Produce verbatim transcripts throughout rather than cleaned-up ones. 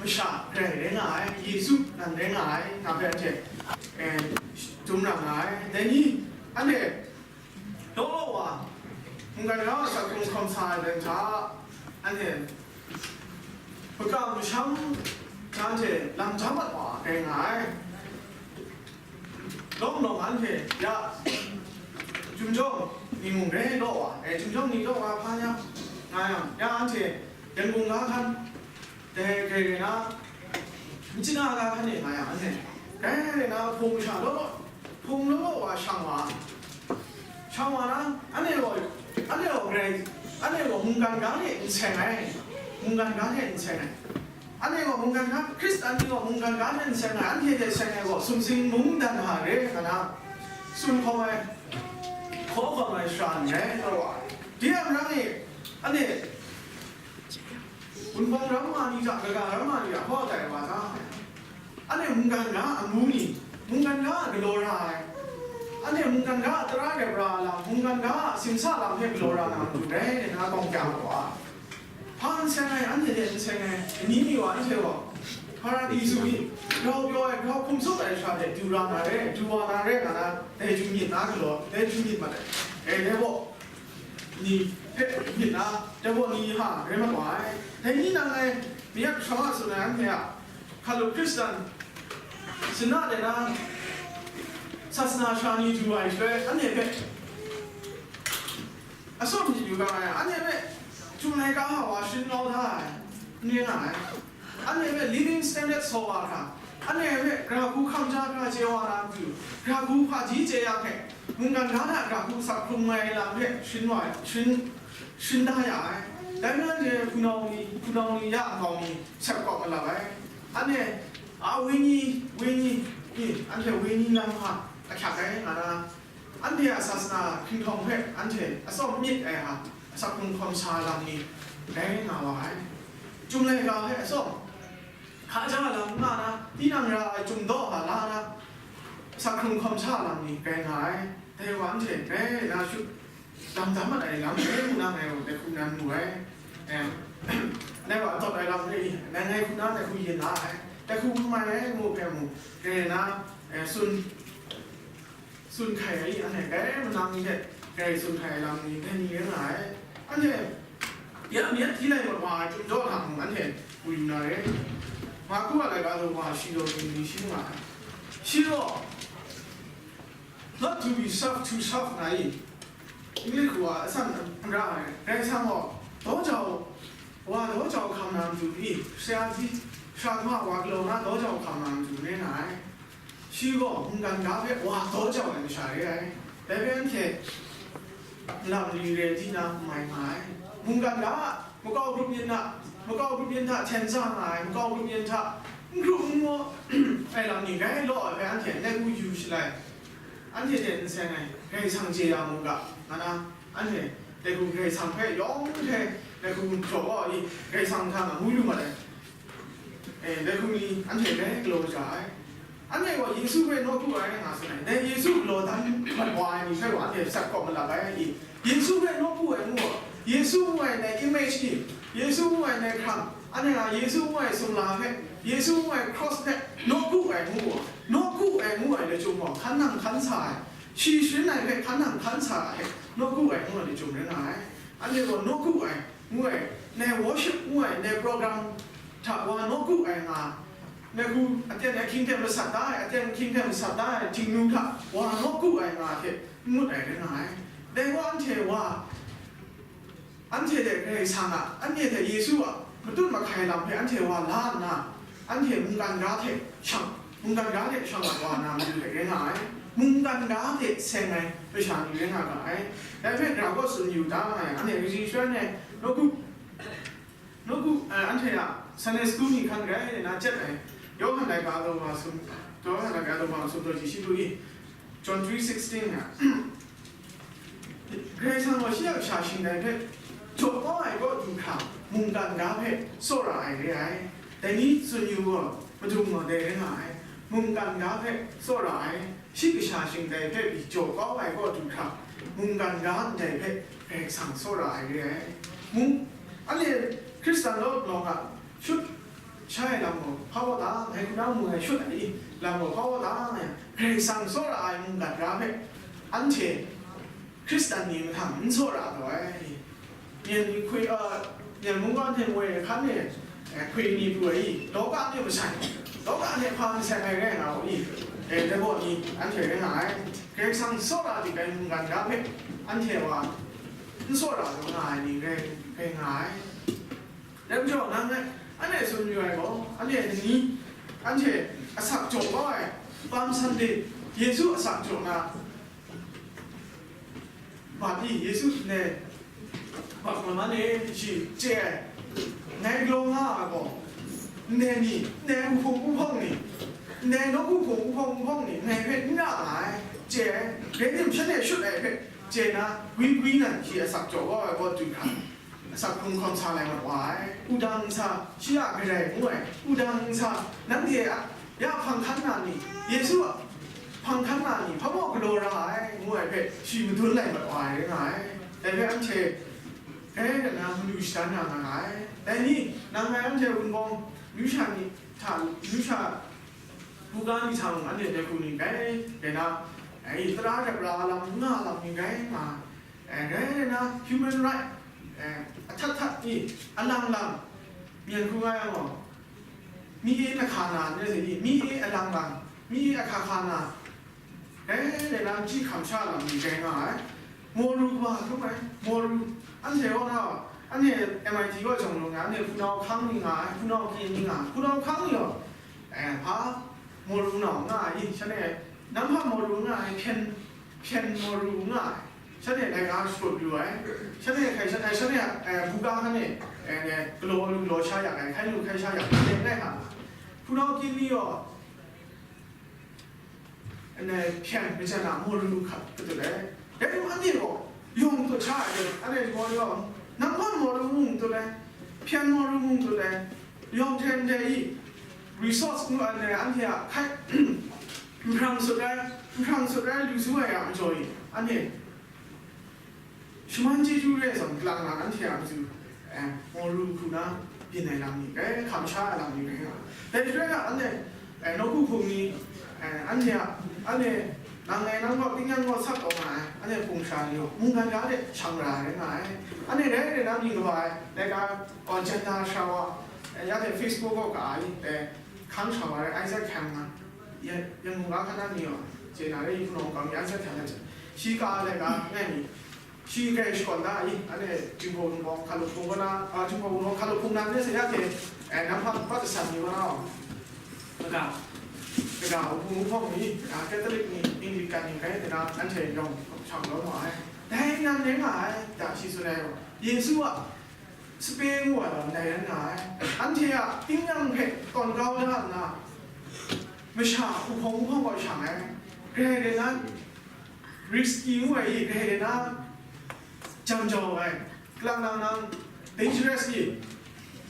masha grai rai nga ai, Yesu nan rai nga ai, nga hpe anhte, eh, dum ra nga ai. Dai ni, anhte, law law wa, mungkan rau a asak hkrung hkawm sa ai dan hta, anhte, makam masham, anhte lam jam mat wa, rai nga ai. Lawng lawng anhte ya, Chyum jawng ni mung rai law wa, eh, Chyum jawng ni law wa hpa ya, nga yang, ya anhte Yangon ga hkan, dai grai rai na, Myitkyina ga hkan e nga yang anhte, grai rai na hpung sha law law, hpung law law wa shang wa, shang wa na, anhte gaw, anhte gaw grai, anhte gaw mungkan ga hte n seng ai, mungkan ga hte n seng ai. Anhte gaw mungkan ga, Hkristan ni gaw mungkan ga hte n seng ai, anhte hte seng ai gaw sumsing mungdan hta re, nga na, tsun hkawm ai, hkaw hkawm ai shara n rai, nga wa. Dai yang nang e, anhte, wunpawng ram ma ni hta, kaga ram ma ni hta, hkaw tai wa ta? Anhte mungkan ga a amu ni, mungkan ga a galaw ra ai, anhte mungkan ga a tara rai pra lam, mungkan ga a simsa lam hpe galaw ra na matu dai, nga gawng kya wa. Hpa n seng ai, anhte hte n seng ai, ani ni wa anhte gaw, Hparadisu ni grau pyaw ai, grau hkum tsup ai sha hte du ra na re, du wa na re, nga na, dai chyu myit na galaw, dai chyu myit mat ai. E, dai gaw, ni hpe myit na, dai gaw ni ha rai mat wa ai. Dai ni nang ngai, mayak shawng a tsun ai anhte a, hkalup Hkristan, sina de na, sasana sha ni du ai shaloi, anhte hpe, atsawm myit yu ga ai, anhte hpe, Chyum laika wa sharin kau da ai, n rai nga ai. Anhte hpe living standard saw wa hkra, anhte hpe gra hku hkam ja hkra chye wa na matu, gra hku hpaji chye ya hpe, mungkan ga hta gra hku asak hkrung ai lam hpe sharin wa, sharin, sharin da ya ai. Dai hpe anhte hpunau ni, hpunau ni ya nkau mi sep kau malap ai. Anhte a wenyi, wenyi, i, anhte wenyi lam hpa ahkyak ai nga na, anhte a sasana hkinghkawng hpe anhte atsawm myit ai hta, asak hkrung hkawm sa lam ni rai nga wa ai. Chyum laika hpe atsawm hkaja lam n nga na, tinang ra ai Chyum daw hta la na, asak hkrung hkawm sa lam ni rai nga ai. Dai wa anhte rai na shut, lam dam mat ai lam rai ngu na ngai gaw dai hku nan mu ai. Em, dai wa dawt ai lam rai, ngai ngai hku na dai hku yin la ai, dai hku n mai ai ngu hpe mu, rai na, eh, tsun, tsun hkai ai, anhte grai manang ni hte grai tsun hkai ai lam ni, dai ni rai nga ai. Anhte ya mi a hti lai mat wa ai Chyum daw hta mung anhte mu yu na re. Marku a laika daw wa shi gaw ni shi nga ai. Shi gaw, "Not to be served, to serve," nga i, English wa asan n ra ai. Karai Kasang gaw daw jau, wa daw jau hkam na matu i, sara hti, sara hkama wa galaw na daw jau hkam na matu rai nga ai. Shi gaw mungkan ga hpe wa daw jau ai masha re ai. Dai hpe anhte lam ni re di na n mai nga ai. Mungkan ga a makau grup yin hta, makau grup yin hta hten sa nga ai, makau grup yin hta n hkru n ngaw ai lam ni rai law ai hpe anhte ndai hku yu shalai, anhte hte n seng ai, Karai Kasang chye ya mu ga, nga na, anhte ndai hku Karai Kasang hpe yawng hte ndai hku jaw kau ai, Karai Kasang hta na mu lu mat ai. Eh, ndai hku ni anhte rai galaw ja ai. Anhte gaw Yesu hpe nawku ai nga tsun ai. Dai Yesu galaw dan mat wa ai ni hpe gaw anhte sat kawp malap ai. Yesu hpe nawku ai ngu gaw, Yesu ngu ai dai image ni, Yesu ngu ai dai hkrang, anhte a Yesu ngu ai sumla hpe, Yesu ngu ai cross hpe nawku ai ngu gaw, nawku ai ngu ai lachyum gaw hkan nang hkan sa ai, shi sharin ai hpe hkan nang hkan sa ai hpe nawku ai ngu ai lachyum rai nga ai. Anhte gaw nawku ai ngu ai, ndai worship ngu ai, ndai program hta wa nawku ai nga, ndai hku aten ahkying hte masat da ai, aten ahkying hte masat da ai Htingnu hta wa nawku ai nga hte n ngut ai rai nga ai. Dai wa anhte wa, anhte hte Karai Kasang a, anhte hte Yesu a matut mahkai lam hpe anhte wa la nna, anhte mungkan ga hte shang, mungkan ga hte shang wa na matu hte rai nga ai. Mungkan ga hte seng ai masha ni rai nga ga ai. Dai hpe gra gaw tsun yu da nga ai, anhte kaji shara ne, nawku, nawku, eh, anhte a Sunday school ni hkan rai na chye ai, Yawhan laika daw wa sum, Yawhan laika daw wa sum daw ji shi lu i, John three sixteen a, Karai Kasang gaw shi a kasha shing dai hpe jaw kau ai kaw du hkra, mungkan ga hpe tsawra ai re ai. Dai ni tsun yu gaw, madung gaw dai rai nga ai, mungkan ga hpe tsawra ai, shi kasha shing dai hpe pyi jaw kau ai kaw du hkra, mungkan ga ndai hpe Karai Kasang tsawra ai re ai. Mung, anhte Hkristan law lawng a shut, Sha ai lam gaw hpa wa ta, ngai hku na mu ai shut ai lam gaw hpa wa ta, nga yang, Karai Kasang tsawra ai mungkan ra hpe anhte Hkristan ni mahtang n tsawra taw ai. Myen hkwi, a, myen mungkan hte moi ai hkan e, e, hkwi ni pru ai i, lawka ni masai, lawka ni hpa masai ai rai nga u i, e, dai gaw ni anhte rai nga ai. Karai Kasang tsawra dik ai mungkan ga hpe anhte wa n tsawra taw nga ai ni rai, rai nga ai. Dai majaw, nang e, anhte tsun yu ai gaw, anhte ni, anhte asak jaw kau ai, Palm Sunday, Yesu asak jaw na, bat i, Yesu ndai bat man man e, shi chye ai, ngai galaw nga ai gaw, ndai ni, ndai uhpung uhpawng ni, ndai nawku hpung uhpawng uhpawng ni, ngai hpe n ra nga ai, chye ai, rai tim, shanhte shut ai hpe, chye na, gwi gwi nan shi asak jaw kau ai kaw du hkra, asak hkrung hkawm sa lai mat wa ai. Wudang nsa, shi a kadai ngu ai, wudang nsa, nanhte a, ya hpang hkan na ni, Yesu a hpang hkan na ni, hpa maw galaw ra ai, ngu ai hpe shi madun lai mat wa ai rai nga ai. Dai hpe anhte, eh, dai na manu shadan na nga ai. Dai ni, nang ngai anhte wunpawng, lusha ni hta, lusha buga ni hta mung anhte dai hku ni gai, dai na, eh, tara dap ra lam, nga lam ni gai nga, eh, rai rai na human right, eh, ahtat htat ni, alang lang, myen hku nga yang gaw, mi e na hka na, ni se ni, mi e alang lang, mi e ahka hka na, rai rai na, ji hkam sha lam ni gai nga ai. Moru wa hkrum ai, moru, anhte kaw na, anhte M I T kaw jawng lung na, anhte hpunau hkang ni nga ai, hpunau kyi ni nga ai, hpunau hkang ni gaw, eh, hpa, moru nau nga ai, shanhte, nang hpa moru nga ai, hpyen, hpyen moru nga ai, shanhte dai ga shut lu ai, shanhte hkai shanhte, shanhte, eh, buga hkan e, eh, ne, galaw lu galaw sha yak ai, hkai lu hkai sha yak ai, dai hta, hpunau kyi ni gaw, Anhte hpyen majan a moru hkat katut ai. Dai ning anhte gaw yawng tut sha ai, anhte gaw yawng, nang gaw moru mung tut ai, hpyen moru mung tut ai, yawng hte ndai i resource ngu ai, anhte a hkai, nhprang sut ai, nhprang sut ai lu su ai a majaw i, anhte shaman chyeju re ai zawn, kalang lang anhte a matu, eh, moru hku na byin ai lam ni rai, hkam sha ai lam ni rai nga. Dai shaloi na, anhte, eh, nawku hpung ni, eh, anhte a, anhte nang ngai nang gaw, tingnyang gaw sat taw nga ai, anhte hpung sha ni gaw, mungkan ga de shang ra ai rai nga ai. Anhte rai rai na mying kaba ai, laika, oh, jenda sha wa, eh, ya hte Facebook gaw ka ai, eh, hkang sha wa ai, Isaac Hang nga, ya, Yangon ga hkan na ni gaw, chye na rai, hpunau kau mi Isaac Hang na chye. Shi ka ai laika, ngai ni, Shi grai shakawn da ai, anhte Jinghpaw Wunpawng hkalup hpung kaw na, a, Jinghpaw Wunpawng hkalup hpung na ne se ya hte, eh, nang hpa pat asan ni wa na, kaga, kaga, Wunpawng ni, a, Catholic ni, Anglican ni, grai de na, anhte yawng shang lawm wa ai. Dai nan rai nga ai, da shi tsun ai, Yesu a sape ngu ai lam dai rai nga ai. Anhte a tingnyang hpe tawn kau da nna, masha uhpawng uhpawng gaw shang ai. Grai de na, risky ngu ai i, grai de na, jam jau ai, kalang nang nang dangerous i,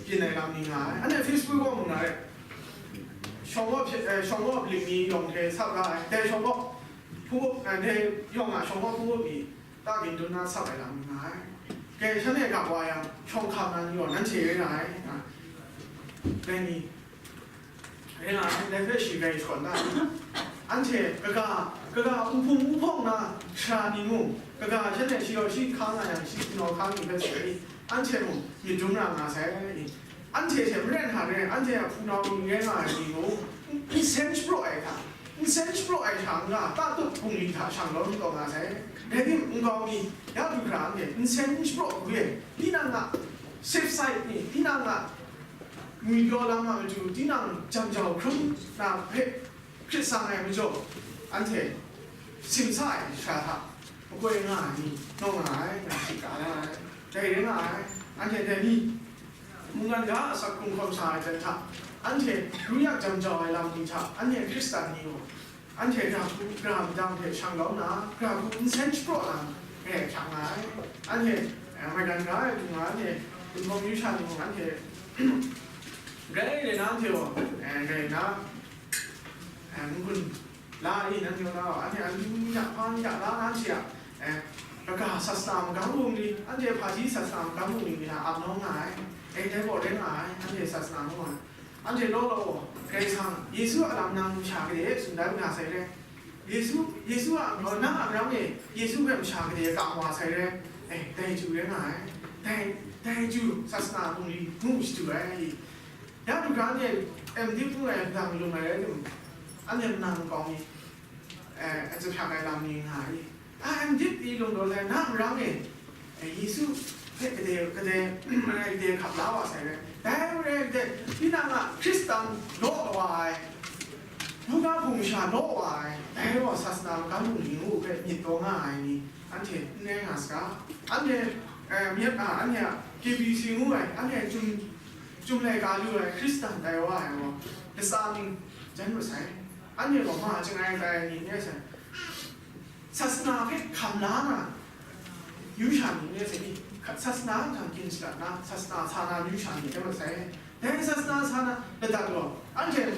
byin ai lam ni nga ai. Anhte Facebook gaw mung na rai, shawng gaw hpye-, eh, shawng gaw ling ni yawng hte sap ra ai, dai shawng gaw hpung up, eh, dai yawng a shawng gaw hpung up ni ta ging dun na sap ai lam ni nga ai. Grai shanhte ga wa yang, shawng hkam na ni gaw nanhte rai na ai, nga, dai ni, Rai nga ai, dai hpe shi grai shakawn da ai. Anhte kaga, kaga uhpung uhpawng na sara ni mung, kaga shanhte shi gaw shi hkang nga yang, shi hpunau hkang ni hpe sai, anhte mung myit dum ra nga sai. Anhte hte maren hta re, anhte a hpunau ni rai nga ai ni mung, nsen shapraw ai hta, nsen shapraw ai hta n-ga, tatut bungli hta shang lawm taw nga sai. Rai tim, nkau mi, ya du hkra anhte nsen shapraw hku e, tinang a safe side ni, tinang a ngwi law lam a matu, tinang jam jau hkrum na hpe hkrit sang ai majaw, anhte simsa ai sara hta makoi nga ai ni, naw nga ai, nga hkrit ga la ai. Dai rai nga ai, anhte dai ni, mungkan ga asak hkrung hkawm sa ai hte hta, anhte ru yak jam jau ai lam ni hta, anhte Hkristan ni gaw, anhte gra hku, gra madang hte shang lawm na, gra hku nsen shapraw na, e, hkyak nga ai. Anhte, eh, maigan ga ai hpung nga, anhte Wunpawng Yusha ni mung, anhte grai rai na, anhte gaw, eh, rai na, eh, n-gun la ai, nanhte gaw, anhte a lu ni hta, hpa ni hta la na, anhte a, eh, kaga sasana magam bungli, anhte hpaji sasana magam bungli ni hta ap nawng nga ai. Eh, dai gaw rai nga ai, anhte sasana mung ai. Anhte law law, Karai Kasang, Yesu a lam nang masha gade tsun da lu na sai re. Yesu, Yesu a, nang a marang e, Yesu hpe masha gade kam wa sai re. Eh, dai chyu rai nga ai. Dai, dai chyu, sasana bungli, ngu shadu ai. Ya du ga ni, M.Div ngu ai, dang lung ai rai tim, anhte nang kau mi, eh, a zahpyak ai lam ni nga ai. A, M.Div i lung daw sai, na marang e, eh, Yesu hpe gade, gade, marai gade hkap la wa sai rai. Dai marai gade, tinang a Hkristan law wa ai, buga hpung sha law wa ai, dai gaw sasana magam bungli ngu hpe myit taw nga ai ni, anhte n rai nga saga. Anhte, eh, myit a, anhte a K B C ngu ai, anhte a Chyum, Chyum Laika lu ai, Hkristan tai wa ai gaw, latsa ning jan masai. Anhte gaw ma chyangai tai ai ni n rai sai. Sasana hpe hkam la na, yu sha ni n rai sai ni, sasana hkang gyin shalat na, sasana sa na yu sha ni rai masai. Dai sasana sa na ladat gaw, anhte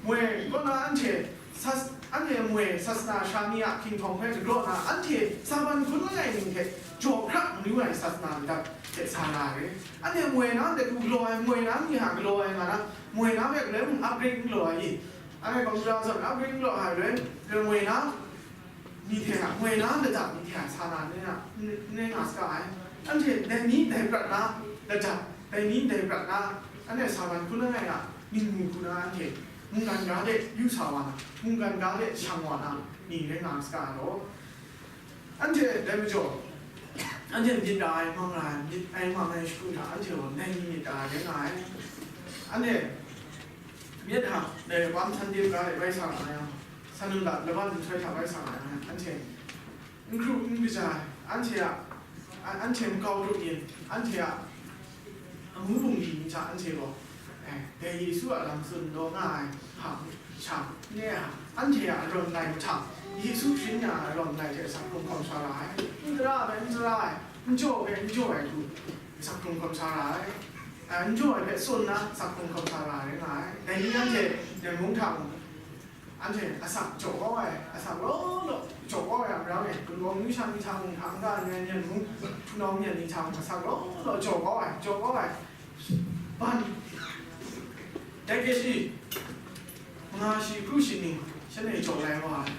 moi kaw na, anhte sas-, anhte moi sasana sha ni a hkinghkawng hpe galaw na, anhte saban hkun langai ning hte jaw hkrak malu ai sasana ladat hte sa na re. Anhte moi na hte galaw ai, moi na ni hta galaw ai nga na, moi na hpe galoi mung upgrade n galaw ai i? Anhte gaw mara zawn upgrade n galaw ai, loi, loi moi na ni hte a, moi na ladat ni hte a sa na, n rai nga, n rai nga saga ai. Anhte dai ni dai prat na ladat, dai ni dai prat na, anhte saban hkun langai a ningmu hku na, anhte mungkan ga de yu sa wa na, mungkan ga de shang wa na ni rai nga saga ai law. Anhte dai majaw, anhte myit ra ai, mang ra ai, myit ai, mang ai shakut hta anhte gaw dai ni myit ra ai rai nga ai. Anhte myit hta, dai Palm Sunday ga de bai sa nga yang, Sanula laban nhtoi hta bai sa nga yang, anhte n hkru n kaja ai, anhte a, a, anhte makau grup yin, anhte a amu bungli ni hta anhte gaw, eh, dai Yesu a lam tsun daw nga ai hpa sha, n re ai, anhte a arawn lai mahtang, Yesu sharin ya ai arawn lai hte asak hkrung hkawm sa ra ai, n tara ai hpe n tara ai, n jaw ai hpe n jaw ai hku asak hkrung hkawm sa ra ai, eh, n jaw ai hpe tsun na asak hkrung hkawm sa ra ai rai nga ai. Dai ni anhte Myen mung hta mung, anhte asak jaw kau ai, asak law law jaw kau ai a marang e, Wunpawng myu sha ni hta mung, hta n-ga ai Myen mung, hpunau myen ni hta mung, asak law law jaw kau ai, jaw kau ai, ban, dai ke shi, manga shi hkru shi ning, shanhte jaw lai wa ai,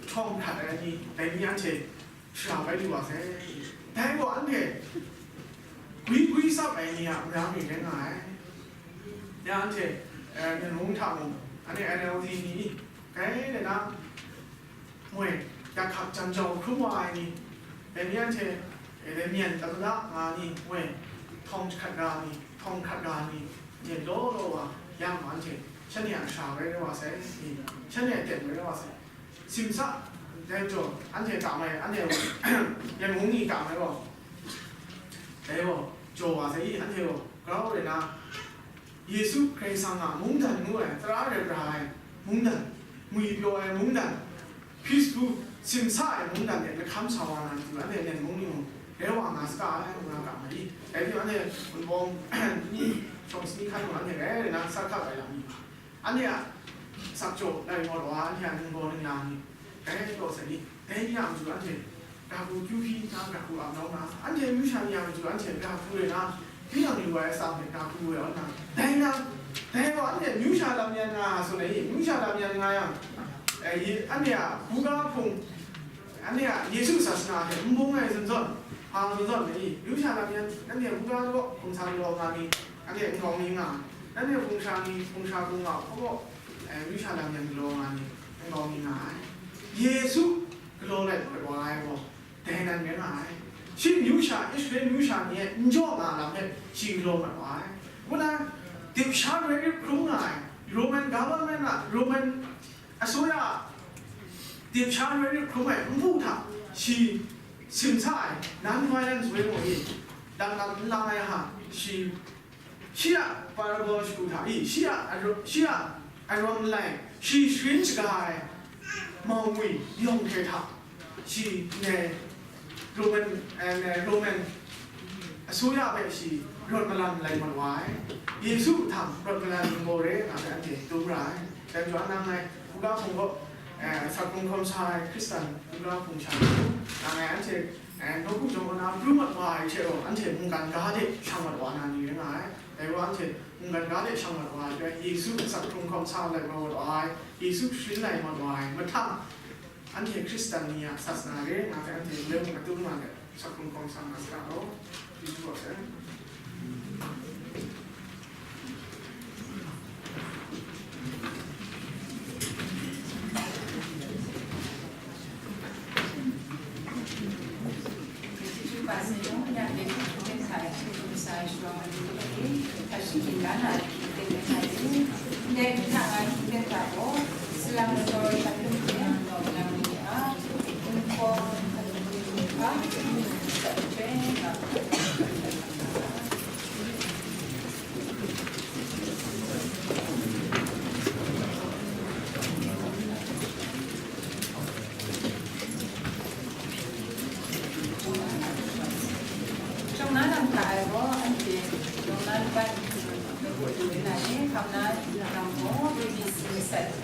htawng hkrat ai ni, dai ni anhte shara bai lu wa sai. Dai gaw anhte gwi gwi tsap ai ni a marang e rai nga ai. Ya anhte, eh, Myen mung hta mung, anhte N L D ni, dai de na, moi, yak hkap jan jau hkrum wa ai ni, dai ni anhte, eh, dai myen tamada nga ni, moi, htawng hkrat ga ni, htawng hkrat ga ni, myen law law wa, yang anhte, shanhte a shara bai rai wa sai, shanhte a ten bai rai wa sai. Simsa, dai jaw, anhte kam ai, anhte Myen mung ni kam ai gaw, dai gaw, jaw wa sai i, anhte gaw, grau rai na, Yesu Karai Kasang a mungdan ngu ai, tara rai ra ai mungdan, ngwi pyaw ai mungdan, peaceful, simsa ai mungdan de lahkam sa wa na matu, anhte Myen mung ni mung, rai wa nga saga ai, ngu na kam ai i. Dai hpyi anhte Wunpawng ni, shawng sani hkan mung anhte rai rai na, sa hkap ai lam ni. Anhte a sakjaw lai ngawt wa, anhte a ningbaw ningla ni, dai law sai ni, dai ni a matu anhte, ga hku kyu hpyi nna, ga hku ap nau na, anhte myu sha ni a matu anhte, ga hku rai na, hpyi yang lu ai atsam hte, ga hku woi aw nna, dai na, dai gaw anhte myu sha lam yan nga, tsun ai i, myu sha lam yan nga yang, eh, yi, anhte a buga hpung, anhte a Yesu sasana hte n bung ai zawn zawn, hpa zawn zawn ai i, myu sha lam yan, anhte buga law, hpung sa law nga ni, anhte nkau mi nga, nanhte hpung sha ni, hpung sha hpung ngau hkawhkawh, eh, myu sha lam yan galaw nga ni, nkau mi nga ai. Yesu galaw let wa ai gaw, dai nan rai nga ai. Shi myu sha, Israel myu sha ni e n jaw nga lam hpe shi galaw mat wa ai. Kaw na, dip sha rai rit hkrum nga ai, Roman government a, Roman အစိုးရ dip sha rai rit hkrum ai npu hta, shi simsa ai, non-violence way mung e, lam lam n lang ai hta, shi, shi a parable shagu hta i, shi a, shi a arawn lai, shi sharin shaga ai mau ngwi yawng hte hta, shi ndai Roman, eh, Roman အစိုးရ hpe shi rawt malam lai mat wa ai. Yesu hpang rawt malam ningbaw re nga hpe anhte dum ra ai. Dai majaw, nang ngai, hkungga hpung gaw, eh, asak hkrung hkawm sa ai Hkristan hkungga hpung sha ni, nang ngai anhte, eh, nawku jawng kaw na pru mat wa ai hte rau, anhte mungkan ga de shang mat wa na ni rai nga ai. Dai gaw, anhte Mungkan ga de shang mat wa ai hpe, Yesu asak hkrung hkawm sa lai maw ai, Yesu sharin lai maw ai, mahtang anhte Hkristan ni a sasana re nga hpe anhte leng atum nga let, asak hkrung hkawm sa nga saga law, Yesu gaw hte. Shawng na lam hta ai gaw, anhte shawng na laban nhpun ai gaw, hkam na lam gaw, A B C masat